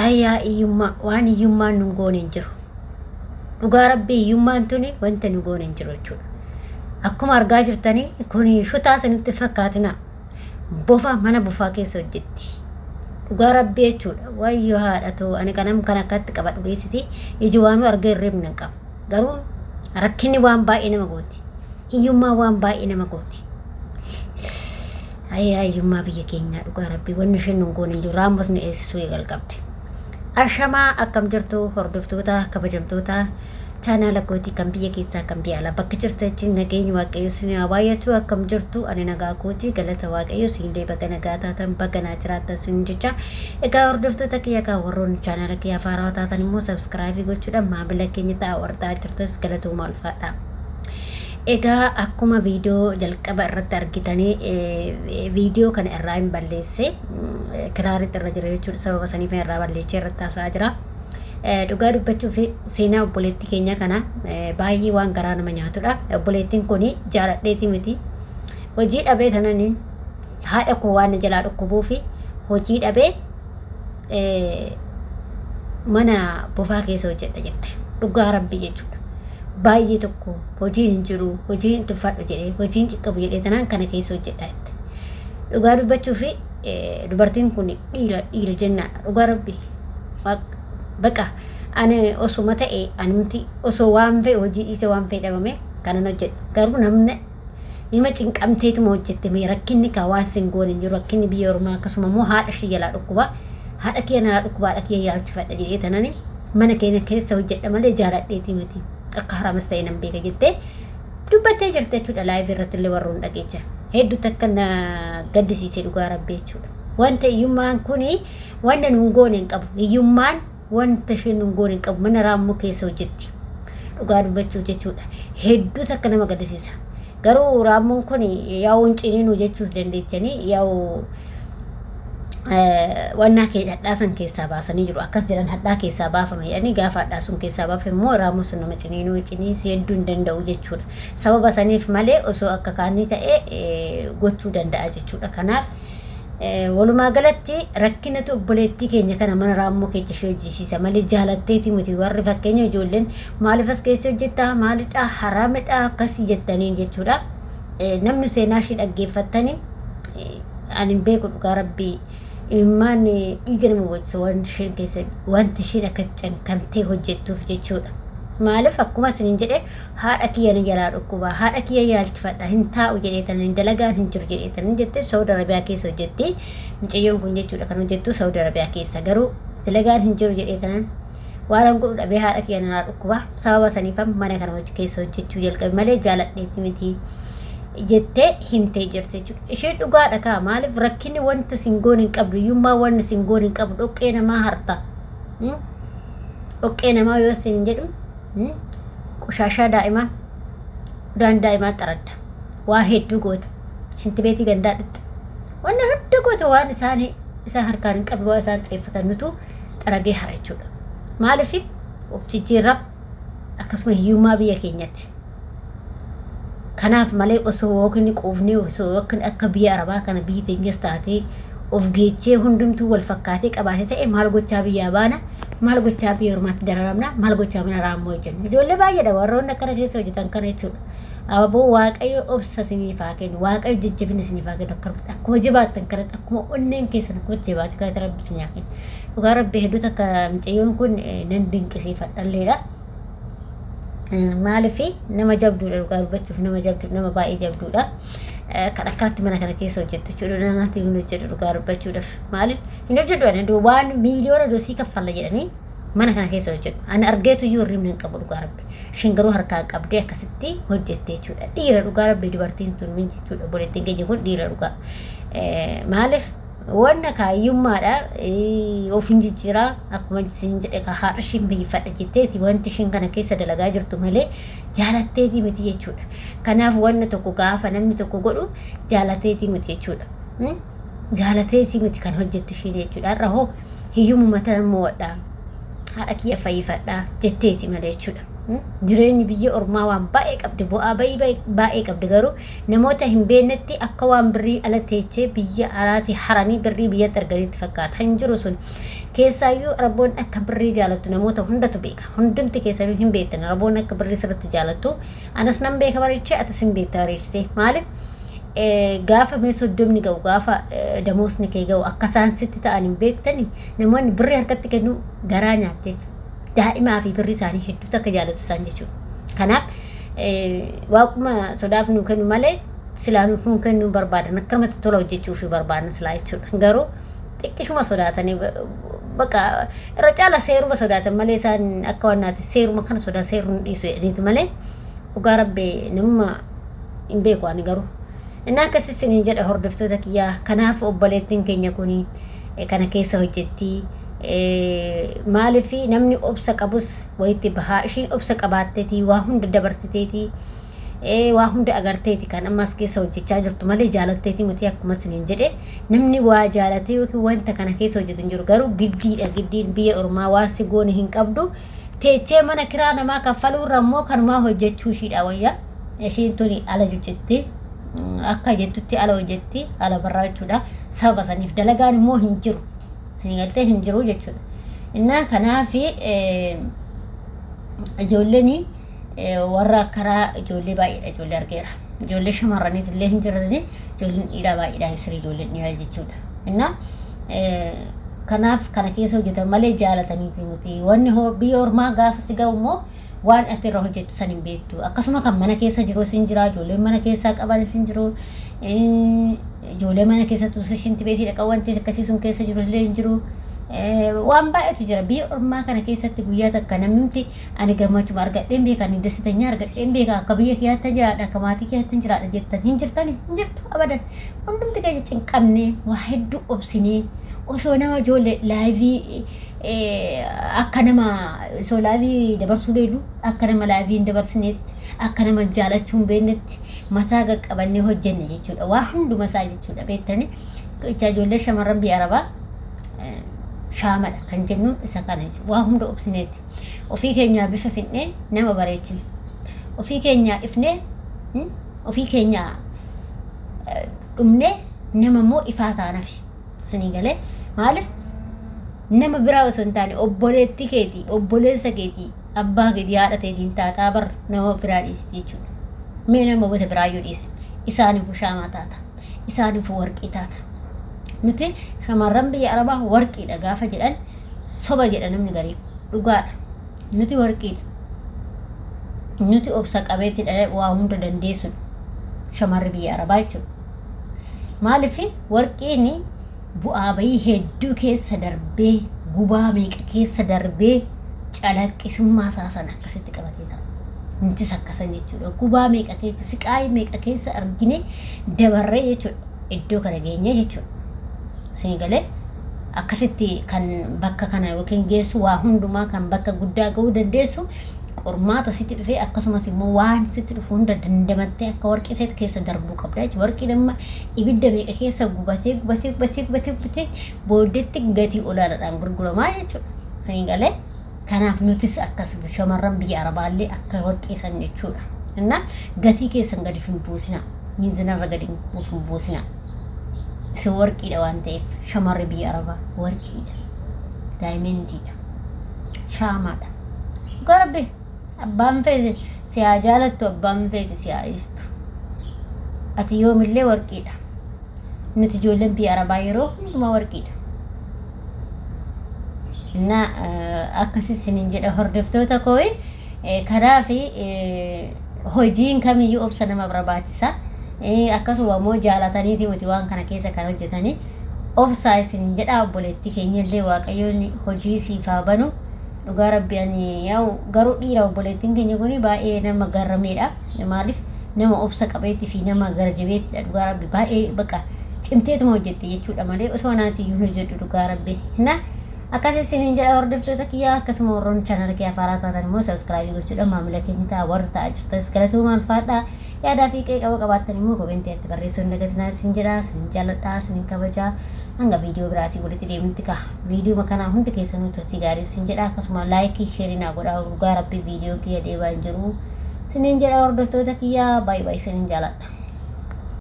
Ayyaa hiyyummaa waan hiyyummaan nun goone hin jiru. Dhugaa rabbii hiyyummaan tuni wanta nu goone hin jiru jechuudha. Akkuma argaa jirtanii kun shutaa isinitti fakkaatina. Bofa mana bofaa keessa hojjetti. Dhugaa rabbii jechuudha. Wayyoo haadha too ani kanam kan akkatti qabadhu dhiisiti iji waanuu argee hirribni hin qabu. Garuu rakkinni waan baay'ee nama gooti. Hiyyummaan waan baay'ee nama gooti. Ayyaa hiyyummaa biyya keenyaa dhugaa rabbii wanni isheen nun goone hin jiru. Raammas nu eessisuu eegal qabde. Ashamaa akkam jirtu hordoftoota kabajamtoota chaanaala kootii kan biyya keessaa kan biyya alaa bakka jirtanitti nageenyi waaqayyo isin haa baay'atu. Akkam jirtu? Ani nagaa kootii, galata waaqayyo. Isinillee baga nagaa taatan, baga naa jiraattan isin jecha. Egaa hordoftoota kiyya kan warroonni chaanaala kiyya haarawaa taatan immoo subscribe gochuudhaan maamila keenya ta'a. Warra ta'aa jirtas galatooma, ulfaadha. Egaa akkuma viidiyoo jalqaba irratti argitanii, viidiyoo kana irraa hin balleesse, kilaaritti irra jira jechuudha. Sababa saniif irraa balleessee irratti haasa'aa jira. Dhugaa dubbachuuf seenaa obboleettii keenya kana baay'ee waan garaa nama nyaatudha. Obboleettiin kun jaaladheeti miti. Hojii dhabee tananiin haadha koo waan na jalaa dhukkubuu fi hojii dhabee mana bofaa keessa hojjedha jette. Dhugaa rabbii jechuudha. Baay'ee tokko hojiin hin jiru, hojiin hin tuffadhu jedhee, hojiin xiqqabu jedhee tanaan kana keessa hojjedha jette. Dhugaa dubbachuu fi dubartiin kun dhiira dhiira jennaadha. Dhugaa rabbii. Baqa ani osuma ta'e anumti osoo waan fe'e hojii dhiise waan fe'e dhabame kanan hojjedha. Garuu namni nima cinqamteetuma hojjette mee rakkinni kaa waan sin goone hin jiru, rakkinni biyya ormaa. Akkasuma immoo haadha ishee jalaa dhukkuba, haadha kiyya nalaa dhukkuba, haadha kiyya yaalchifadha jedhee tanani mana keenya keessa hojjedha malee jaaladheetii miti, akka haramas ta'e nan beeka jettee dubbattee jirte jechuudha. Live irratti illee warroon dhageechan hedduu takka na gaddisiise dhugaa rabbii jechuudha. Wanta hiyyummaan kuni wanta nun goone hin qabu. Hiyyummaan wanta isheen nun goone hin qabu. Mana raammoo keessa hojjetti. Dhugaa dubbachuuf jechuudha. Hedduu takka nama gaddisiisa. Garuu raammoon kun yaa'u hin ciniinuu jechuus dandeechanii yaa'u wannaa kee hadhaa san keessaa baasanii jiru. Akkas jedhan, hadhaa keessaa baafame jedhanii. Gaafa hadhaa sun keessaa baafame immoo raammoo sun nama ciniinuu ciniinsuu hedduu hin danda'u jechuudha. Sababa saniif malee osoo akka kaanii ta'e gochuu danda'a jechuudha. Kanaaf walumaa galatti rakkinatu obboleettii keenya kana mana raammoo keessa ishee hojjisiisa malee jaalatteeti miti. Warri fakkeenya ijoolleen maaliif as keessa hojjettaa, maalidhaa, haraamidhaa akkasii jettaniin jechuudha. Namni seenaa ishee dhaggeeffattanii ani hin beeku, dhugaa rabbii imimmaan dhiiga nama wajjin wanti isheen keessa wanti isheen akka cankamtee hojjettuuf jechuudha. Maaliif akkuma isiniin jedhe haadha kiyya na jalaa dhukkuba, haadha kiyya yaalchifadha, hin taa'u jedhee tanan dalagaan hin jiru jedhee tanan jette. Saudi Arabiyaa keessa hojjetti mucayyoon kun jechuudha. Kan hojjettu Saudi Arabiyaa keessa, garuu dalagaan hin jiru jedhee tanan waan an godhu dhabee haadha kiyya na dhukkuba, sababa saniifan mana kana hojii keessa hojjechuu jalqabe malee jaaladheeti miti jettee himtee jirti jechuudha. Ishee dhugaadha kaa. Maaliif rakkinni wanta sin goone hin qabdu, hiyyummaa wanta sin goone hin qabdu. Dhoqqee namaa harta. Dhoqqee namaa yoo sin jedhu qoshaashaa daa'imaa, udaan daa'imaa xaradda, waa hedduu goota, shintibeetii gandaa dhixxa, wanna hunda goota. Waan isaan isaan harkaan hin qabne, waan isaan xeeffatan nutu xaragee hara jechuudha. Maaliif of jijjiirraa akkasuma hiyyummaa biyya keenyatti. Kanaaf malee osoo yookiin quufnee, osoo yookiin akka biyya arabaa kana biyyi teenyas taatee of geechee hundumtuu wal fakkaatee qabaatee ta'e, maal gochaa biyyaa baana, maal gochaa biyya ormaatti dararamna, maal gochaa mana raammoo hojjenna? Ijoollee baay'eedha warroonni akkana keessa hojjetan kana jechuudha. Ababoo Waaqayyo obsa isiniif haa kennu, Waaqayyo jajjabina isiniif haa kennu. Akkuma jabaattan kanatti, akkuma onneen keessan akkuma jabaate kanatti rabbi isin haa kennu. Dhugaa rabbi hedduu takka mucayyoon kun nan dinqisiifadhalleedha. Maaliif nama jabduudha, dhugaa dubbachuuf nama jabduudha, nama baay'ee jabduudha. Kan akkanatti mana kana keessa hojjettu jechuudha. Namaatti hin hojjedhu dhugaa dubbachuudhaaf. Maaliif hin hojjedhu? Ani waan miiliyoona dosii kaffalla jedhanii mana kana keessa hojjedhu. Ani argeetu iyyuu hirribni hin qabu dhugaa rabbi. Isheen garuu harkaa qabdee akkasitti hojjette jechuudha. Dhiira dhugaa rabbi dubartiin tun min jechuudha. Obboleettiin keenya kun dhiira dhugaa. Maaliif wanna kaayyummaadha of hin jijjiiraa akkuma isin jedhe ka haadha ishiin biyyifadha jetteeti wanti ishiin kana keessa dalagaa jirtu malee jaalatteetii miti jechuudha. Kanaaf wanna tokko gaafa namni tokko godhu jaalateetii miti jechuudha. Jaalateetii miti kan hojjettu ishiin jechuudha. Har'a hoo hiyyumuma tana mo'adhaa, haadha kiyya fayyifadhaa jetteeti malee jechuudha. Jireenyi biyya ormaa waan baay'ee qabdi, bu'aa bayii baay'ee qabdi. Garuu namoota hin beeknetti akka waan birrii ala teechee biyya alaati haranii birrii biyyatti arganitti fakkaata. Hin jiru sun. Keessaayyuu Araboonni akka birrii jaalattu namoota hundatu beeka. Hundumti keessanuu hin beektan Araboonni akka birrii sirriitti jaalattu. Anas nan beeka bareechee, atis hin beekta bareechitee. Maaliif gaafa mee 30ni ga'u, gaafa damoosni kee ga'u, akka isaan sitti ta'an hin beektani. Namoonni birrii harkatti kennu garaa nyaatte jechuudha. Daa'imaa fi birrii isaanii hedduutu akka jaalatu isaan jechuudha. Kanaaf waaquma sodaaf nuu kennu malee silaa nuuf nuu kennuu barbaadan, akkanumatti tola hojjechuu fi barbaadan silaa jechuudha. Garuu xiqqishuma sodaatanii, bakka irra caala seeruma sodaatan malee, isaan akka waan naati seeruma kana sodaa, seeruma nu dhiisu jedhaniiti malee, dhugaa Rabbi namuma hin beeku ani garuu. Inni akkasii isiniin jedha, hordoftoota kiyyaa. Kanaaf obboleettiin keenya kun kana keessa hojjetti. Maaliif namni obsa qabus wayitti bahaa. Ishiin obsa qabaatteeti, waa hunda dabarsiteeti, waa hunda agarteeti kan ammas keessa hojjechaa jirtu malee jaalatteeti miti. Akkuma isiniin jedhe, namni waa jaalatee yookiin wanta kana keessa hojjetu hin jiru. Garuu giddiidha, giddiin biyya ormaa waan si goone hin qabdu. Teechee mana kiraa namaa kaffaluu irra immoo kanumaa hojjechuu ishiidha wayya. Ishiin tuni ala hojjetti, akka jettutti ala hojjetti, ala barraa jechuudha. Sababa saniif dalagaan immoo hin jiru. Isin galtee hin jiru jechuudha. Innaa kanaaf ijoolleen warra karaa ijoollee baay'eedha, ijoollee argeera. Ijoollee shamarraniit illee hin jirani, ijoolleen dhiiraa baay'eedha, sirrii ijoolleen dhiiraa jechuudha. Innaa kanaaf kana keessa hojjetan malee jaalataniiti miti. Wanni biyya ormaa gaafa si ga'u immoo waan ati irra hojjettu san hin beektu. Akkasuma kan mana keessa jirus hin jira, ijoolleen mana keessaa qabanis hin jiru. Ijoollee mana keessattuu shinti beetii dhaqan, wanti akkasii sun keessa jirus illee hin jiru. Waan baay'eetu jira. Biyya ormaa kana keessatti guyyaa takka namni ani gammachuma argadheen beeka, ani dasitanya argadheen beeka, akka biyya kiyyaatti jiraadha, akka maatii kiyyaatti jiraadha jettan hin jirtani, hin jirtu abadan. Hundumti keenya cinqamnee, waa hedduu obsinee, osoo nama ijoollee live akka nama osoo live dabarsuu beeknu, akka nama live hin dabarsinetti, akka nama jaalachuu hin beeknetti mataa qaqqabannee hojjenne jechuudha. Waa hunduma isaa jechuudha, beektani. Ijoollee shamarran biyya Arabaa shaamadha kan jennuun isa kana, waa hunda obsineeti. Ofii keenyaa bifa finnee nama bareechine. Ofii keenyaa ifnee, ofii keenyaa dhumnee, nama immoo ifaa taanafi. Isinii galee? Maaliif nama biraa osoo hin taane obboleettii keetii, obboleessa keetii, abbaa keetii, haadha teetiin taataa bar, nama biraa dhiisti jechuudha. Mee nama gosa biraa yoo dhiisi, isaaniifuu shaamaa taata. Isaaniifuu warqii taata. Nuti shamarran biyya Arabaa warqiidha gaafa jedhan soba jedha namni garii. Dhugaadha. Nuti warqiidha. Nuti obsa qabeettidha, waa hunda dandeessudha. Shamarri biyya Arabaa jechuudha. Maaliif warqiin bu'aa bayii hedduu keessa darbee, gubaa meeqa keessa darbee calaqqisummaa isaa sana akkasitti qabatee ta'a. Nutis akkasan jechuudha. Gubaa meeqa keessa, siqaayii meeqa keessa argine dabarree jechuudha. Iddoo kana geenye jechuudha. Isin galee? Akkasitti kan bakka kana yookiin geessu, waa hundumaa kan bakka guddaa ga'uu dandeessu, qormaata sitti dhufee, akkasumas immoo waan sitti dhufu hunda dandamattee akka warqii seet keessa darbuu qabda jechuudha. Warqiin amma ibidda meeqa keessa gubatee, gubatee, gubatee, gubatee, gubatee booddeetti gatii olaanaadhaan gurguramaa jechuudha. Isin galee? Kanaaf nutis akkas shamarran biyya Arabaallee akka warqii san jechuudha. Innaa gatii keessan gadi hin buusinaa. Miizinarra gadi hin buusinaa. Isin warqiidha waan ta'eef, shamarri biyya Arabaa warqiidha. Diamondiidha. Shaamaadha. Dhugaa Rabbi, abbaan feete si haa jaalattu, abbaan feete si haa dhiistu. Ati yoomillee warqiidha. Nuti ijoolleen biyya Arabaa yeroo hundumaa warqiidha. Innaa akkasii isiniin jedha, hordoftoota koo. Kanaaf hojiin kamiyyuu obsa nama barbaachisa. Akkasuma immoo jaalataniiti miti waan kana keessa kan hojjetanii. Obsaa isiniin jedha. Obboleettii keenyallee Waaqayyoon hojii siif haa banu. Dhugaa Rabbi, ani yaa'u garuu dhiira obboleettiin keenya kun baay'ee nama garrameedha. Maaliif nama obsa qabeettii fi nama gara jabeettidha. Dhugaa Rabbi, baay'ee bakka cimteetuma hojjette jechuudha malee osoo naati iyyuu hin hojjedhu, dhugaa Rabbi. Na akkas isiniin jedha, hordoftoota kiyyaa. Akkasuma warroonni channel kiyyaa faaraa taatan immoo subscribe gochuudhaan maamila keenya ta'a. Warri ta'aa jirtanis galatooma, alfaadhaa. Yaadaa fi qeeqa qabaattan immoo comment atti barreessuu hin dagatinaa isin jedha. Isin jaaladhaa, isin kabajaa. Hanga viidiyoo biraatii walitti deemnutti ka'a. Viidiyoo kanaa hundi keessanuu turtii gaarii isin jedha. Akkasuma like, share naa godhaa. Dhugaa Rabbi, viidiyoo kiyya deemaa hin jiru. Isiniin jedha, hordoftoota kiyyaa, baay'ee baay'ee isinin jaaladha.